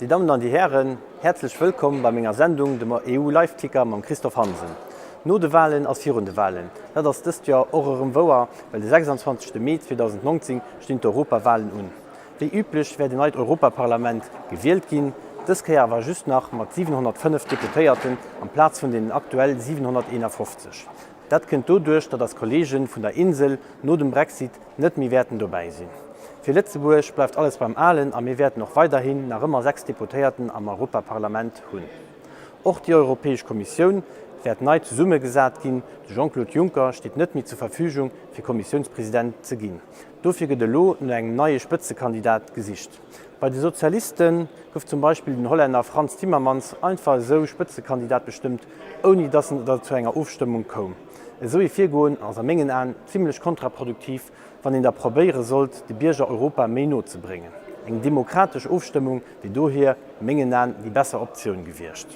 Dir Dammen an Dir Hären, häerzlech wëllkomm bei menger Sendung, dem EU Live Ticker mam Christophe Hansen. No de Walen ass virun de Walen. Dat ass dëst Joer och erëm wouer, well de 26 Mee 2019 stinn d'Europawalen un. Wéi üblech wäert en neit Europaparlament gewielt ginn, dës Kéier awer just nach mat 705 Deputéierten amplaz vun deenen aktuell 751. Dat kënnt doduerch, datt eis Kolleege vun der Insel no dem Brexit net méi wäerten dobäi sinn. Fir Lëtzebuerg bleift alles beim Alen a mir wäerten och weiderhin nach ëmmer 6 Deputéierten am Europaparlament hunn. Och déi Europäesch Kommissioun wäert nei zesummegesat ginn. De Jean-Claude Juncker steet net méi zur Verfügung fir Kommissiounspresident ze ginn. Dofir gëtt elo no engem neie Spëtzekandidat gesicht. Bei de Sozialiste gouf zum Beispill den Hollänner Frans Timmermans einfach esou Spëtzekandidat bestëmmt, ouni datt et zu enger Ofstëmmung koum. Esou ee Virgoen ass a mengen Aen zimmlech kontraproduktiv, wann een da probéiere sollt, de Bierger Europa méi no ze bréngen. Eng demokratesch Ofstëmmung wier dohier a mengen Aen déi besser Optioun gewiescht.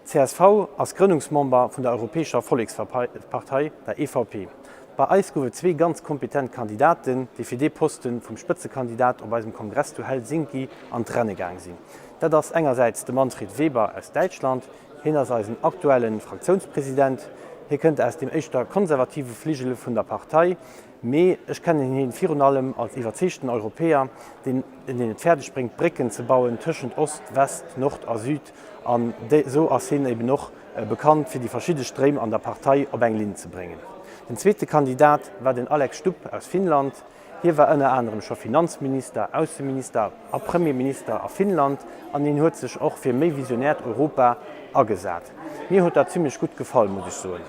Csv ass Grënnungsmember vun der Europäescher Vollekspartei, der EVP. Bei eis gouf et zwee ganz kompetent Kandidaten, déi fir dee Poste vum Spëtzekandidat op eisem Kongress zu Helsinki an d'Renne gaang sinn. Dat ass engersäits de Manfred Weber aus Däitschland. Hien ass eisen aktuelle Fraktiounspresident. Hie kënnt aus deem éischter konservative Fligel vun der Partei. Mee ech kennen hien virun allem als iwwerzeegten Europäer, deen et fäerdeg bréngt, Brécken ze bauen tëschent Ost, West, Nord a Süd. An esou ass hien eben och bekannt, fir déi verschidde Stréim an der Partei op eng Linn ze bréngen. Den zweete Kandidat war den Alex Stubb aus Finnland. Hie war ënner anerem scho Finanzminister, Ausseminister a Premierminister a Finnland an hien huet sech och fir méi visionäert Europa agesat. Mir huet dat zimmlech gutt gefall, muss ech soen.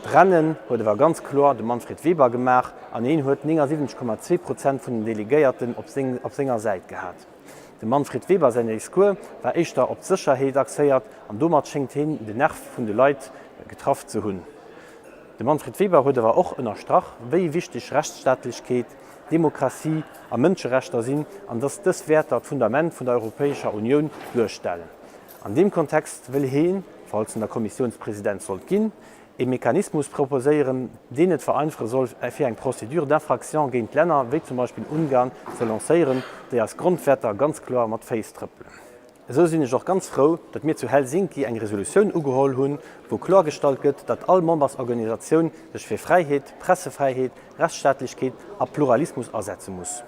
D'Rennen huet awer ganz kloer de Manfred Weber gemaach an hien huet 79,2 Prozent vun den Delegéierten op senger Säit gehat. Dem Manfred Weber säin Discours war éischter op d'Sécherheet axéiert an domat schéngt hien den Nerv vun de Leit getraff ze hunn. De Manfred Weber huet awer och ënnerstrach, wéi wichteg Rechtsstaatlechkeet, Demokratie a Mënscherechter sinn an datt dës Wäerter d'Fundament vun der Europäescher Unioun duerstellen. An deem Kontext wëll heen, falls en da Kommissiounspresident sollt ginn, ee Mechanismus proposéieren, deen et vereinfache soll, fir eng Procédure d'infraction géint Länner wéi zum Beispill Ungarn ze lancéieren, déi eis Grondwäerter ganz kloer mat Féiss trëppelen. Esou sinn ech och ganz frou, datt mir zu Helsinki eng Resolutioun ugeholl hunn, wou klorgestallt gëtt, datt all Membersorganisatioun sech fir Fräiheet, Pressefräiheet, Rechtsstaatlechkeet a Pluralismus asetze muss.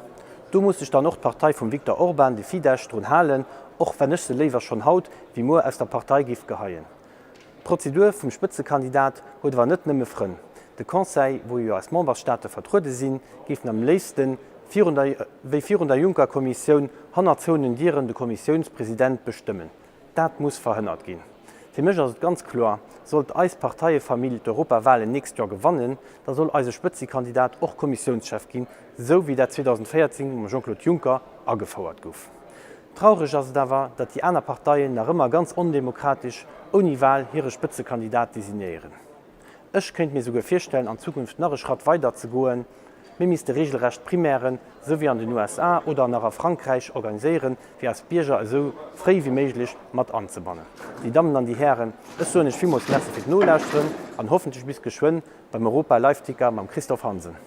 Do muss sech dann och d'Partei vum Viktor Orban, de Fidesz, drun halen, och wenn ech se léiwer schonn haut wéi muer aus der Partei giff geheien. D'Prozedur vum Spëtzekandidat huet awer net nëmme Frënn. De Conseil, wou jo eis Membersstaate vertruede sinn, géifen am léifsten, virun der, wéi virun der Juncker-Kommissioun, hanner zouenen Dieren de Kommissiounspresident bestëmmen. Dat muss verhënnert ginn. Fir mech ass et ganz kloer, Sollt eis Parteiefamill d'Europawahlen nächst Joer gewannen, da soll eise Spëtzekandidat och Kommissiounschef ginn, esou wéi dat 2014 mam Jean-Claude Juncker agefouert gouf. Traureg ass et awer, datt déi aner Parteien nach ëmmer ganz ondemokratesch, ouni Wahl, hire Spëtzekandidat designéieren. Ech kéint mir souguer virstellen, an Zukunft nach e Schratt weider ze goen, Mir misste regelrecht Primairen, esou wéi an den USA oder nach a Frankräich, organiséieren, fir eis Bierger esou fréi wéi méiglech mat anzebannen. Déi Dammen an déi Hären, ech soen Iech villmools Merci fir d'Nolauschteren an hoffentlech bis geschwënn beim Europa Live Ticker mam Christophe Hansen.